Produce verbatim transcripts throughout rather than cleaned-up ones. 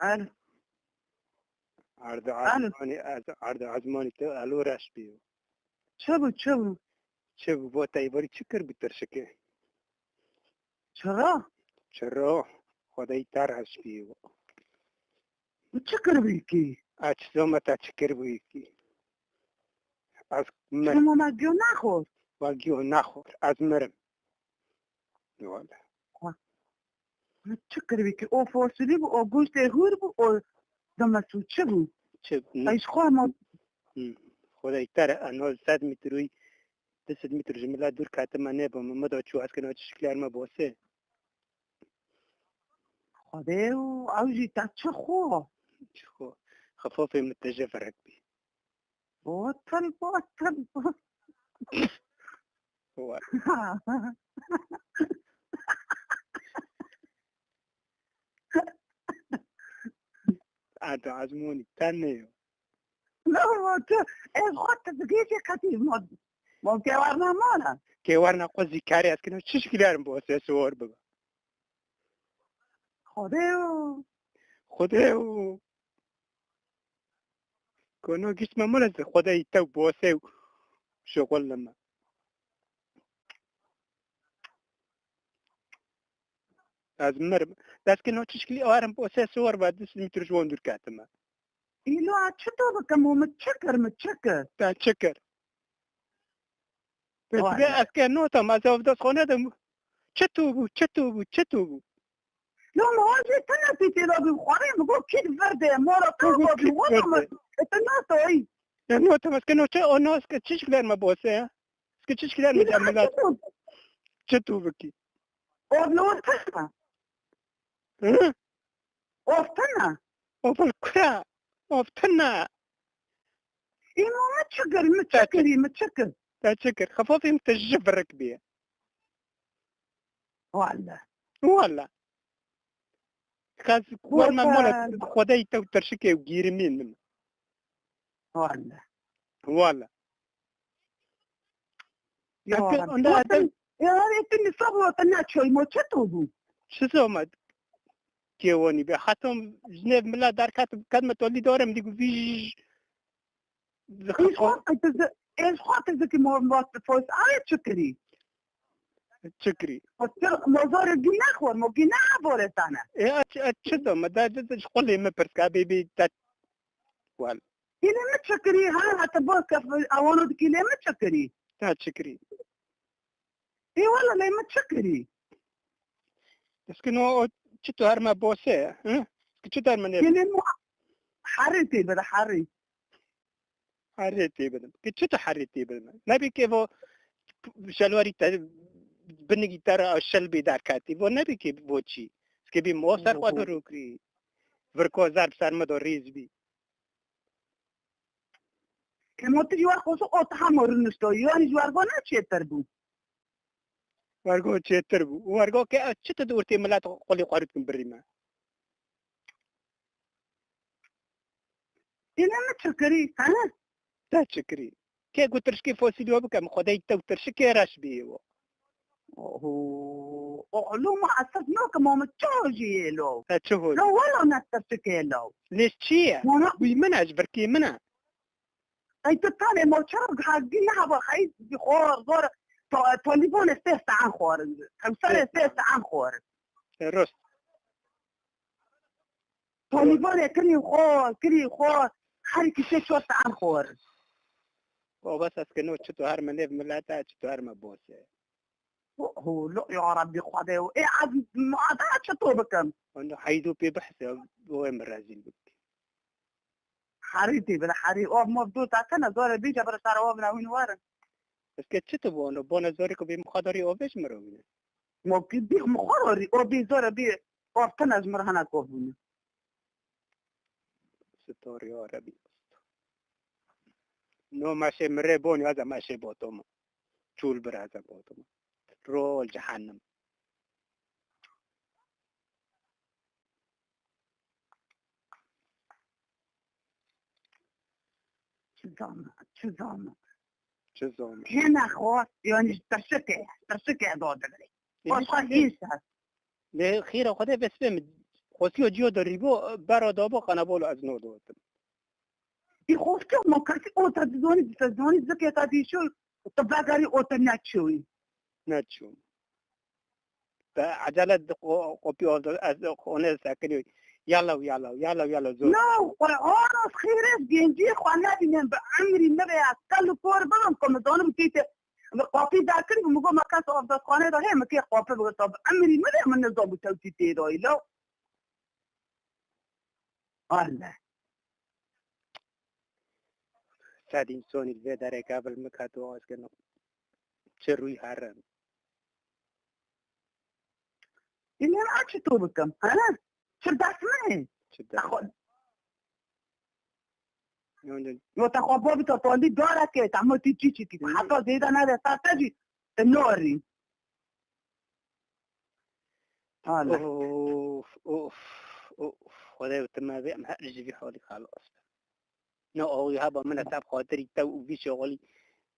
Alo. Arda Alo. Azmanî, Arda Azmanî te alo reş bî. Çi bû, çi bû? Çi bû, bo teybarî çi kir bi tirşikê? Çira? Çira, Xwedayî te reş bî. Bi çi kir bû kî? A çi zoma te çi kir bû kî? Ez mir. Çima me giyo naxwar? Wa giyo naxwar. Ez mirim. Wala. Ha. Çi kir bî kî? O fosilî bû, o goştê hûr bû, o demesû çi bû? Çi? Ay, ji xwe ma. Hı. Xwedayî te re, eno sed metrûyî, du sed metre ji min la dûr ketime, nebû min, min da çû, ez kena çi şikler me bose. Xwedê û ew jî te çi xwe? Çi xwe? Xefafê min te jê ferek bî. Botil, botil, botil. Wa. Ata azmûnî, te ne yo. No, botil. Ez xwe te digê qetî mod. Mo ke warna mala. Ke warna qozî karê ez kino çi şiklerim bo se suwar bibe. Xwedê o. Xwedê o. Kono gişt me mala se Xwedê tew bo se şoxol leme. Ez mirim. Dest kino çi şikilî arim bo se suwar be du sed metre ji wan dûr ketime. Îlo a çi to bikim û min çi kir, min çi kir? Te çi kir? Te Vay. Dibe ez ke nota, ez ev dest xwe nedim. Çi tu bû, çi tu bû, çi tu bû? Lo, min wajê te ne tê têda bî, xwarê min got kî di vir de, mora te Min got got kî bî, di vir wada de. Min, e, te natoyî. Ya nota, ez ke no çi, o no, ez ke çi şikler me bose ya? Ez ke çi şikler me Îlo de a milat? Çi tu? Çi tu bikî? O lo te ne. Hı? Of tena. Of kura. Of tena. Îmo mi çi kir, mi çi kirî, mi çi kir? Te çi kir? Xefafî min te ji virik bîye. Walla. Walla. Xaz Walla. Warma mola Xwedayî tew tirşikê û gîrimîn min. Walla. Walla. Ya Eke Rabbi. Onda Watan, adam ya Rabbi, tu nisab watan ne çoy mo çeto bu? Çi zahmet kêwanî be. Heta ji nev mila derket, kedme tolî darim, dî ku vî ji Ez xwe qe-, ez xwe qe zikî mo, mo, fos, aye çi kirî? Çi kirî? Mo zor gî nexwar, mo gî ne aborestane. E, a çi, a çi zahmet? Da, da, da, ji xwe lê me pirs ka, bê, bê, da, wal. Yine mi çi kirî? Ha, ha, te bo kef, awano dikî lê mi çi kirî? Ta çi kirî? Ê wala lê mi çi kirî? Eskin o, o çi tu her me bose, hı? Ki çi tu her me ne? Yine mu harî tê bide, harî. Herê tê bidim. Ki çi tu herê tê bidim? Nebî ki vo şelwarî te binigî te re şel bê derketî. Vo nebî ki vo çî? Ki bî mo ser xwe Oho. Dirûkirî. Virko zer bi ser me do rîz bî. Kemo tu ji wer xwe o tam rûnişto. Yanî ji wer go ne çêtir bû. Wergo çêtir bû. Wergo ke ez çi tu di ortê milet qulê xwe rût kim birî me. Îne mi çi kirî, he? Te çi kirî? Ke ku tirşikê fosîlî we bikem, xwedê te û tirşikê reş bî wo. Oho. Oğlum, esas no ki mo mi çi hojî yê lo. Te çi hojî? Lo wala ne tirşikê lo. Lê çi ye? Wala Wî min e, ji birkê min e. Ey tu tanê mo çav gihagî nehaba xeyî xor, zor, to-, tolîbonê sê saan xor. Hemserê sê saan xor. E, rost. Tolîbonê kirî xor, kirî xor. Her iki sê çor saan xor. O bes ez kino çi tu her me nêv milete, çi tu her me bose. Ho, lo, ya Rabbi Xwedê. Ê, ez, ma da çi to bikim? Onda heydû pê bihse, bo em rezîl bik. Herî tê bide, herî. O, mov dûr ta tene, zore bîje bire sare o bine wîn warin. Eske çi tu bo, no, bone zorê ku bê mixadarî o vê ji mirovîne? Mov ki bî mixadarî, o bî zore bî, o tene ji mir hene kov bûne. Sitorî o rebî. No meşê mirê bon, ya ze meşê botoma. Çûl bire ze botoma. Rol cehennem. Çi zana, çi zana. Çi zana. Hene xwe, yani tirşikê, tirşikê do digre. Ê, Xwe xwe hîn ser. Lê xîra Xwedê bes bê min. Qosiya ciya de rîbo, bera dabo qenebol ez nordortim. Î xofte ma kesî ota dizonî, dizonî zikê ta dîşo, tu vegerî ota neçoyî. Neçûm. Te ecele di qo-, qopî oldu, ez xone sekiniyo. Yalla, yalla, yalla, yalla, zor. No, Qur'an xîrêz gencî xwe nebînin bi emrî min re ez kel û kor bibim ku min zanim tî te. Min qapî derkir bû, min got me kes avdestxane de heye, min kê qapî bigirta, bi emrî min re min nizam bû tewtî tê dayî lo. Allah. Sed însanî li vê derê kevil min keto askino. Çi rûyî herin. Ine a çi to bikim? Hene? Çi dest min e? Çi de. Yo te xwe bo bito tondî dore ke, te mo tî çî çî kî. Heta zêde nede ser te jî, te norî. Hala. Of, of, of. Xwedê û tim me vê em her ji vî halî xelas. Ne awî heba min e te bi xatirî te û vî şexulî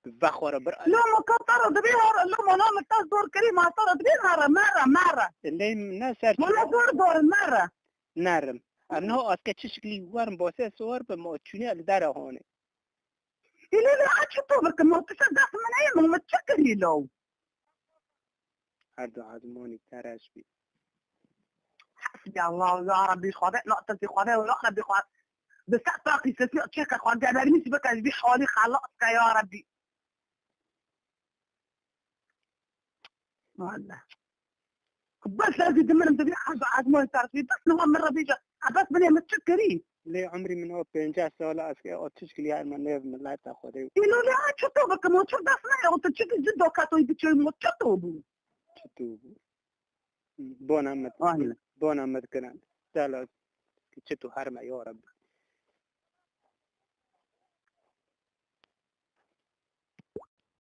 bi vexwara bir. Lo ma ka te re dibê har, lo ma na min te zor kirî ma te re dibê mere, mere, mere. Lê ne ser Ma ne zor dor mere. Nerim. Em niha aske çi şiklî werin basê sor bi ma çûnê li dere hone. Îlê lê a çi to bikim? Ma tu ser dest min heye, ma min çi kirî lo? Her du ezmanî tereş bî. Hasbi Allah, ya Rabbi, Xwedê, la tezî Xwedê, ya Rabbi, Xwedê. Bi ser taqî sesî çeke xwe gebermî bike, ji vî halî xelas ke, ya Rabbi. Valla. Bes ez dimirim, dibî ez, ez min tersî. Bes niha min re bêje. Bes binê min çi kirî? Lê umrî min o pênceh sal e, ez ke o tişkilî her me nêv mileta Xwedê. Îlo lê ha çi to bikim? O çi dest me ya? O tu çi di doka to biçoy mo çi to bû? Çi to bû? Bona me, Aynen. Bona me dikirin. Dela çi to her me ya Rabbi.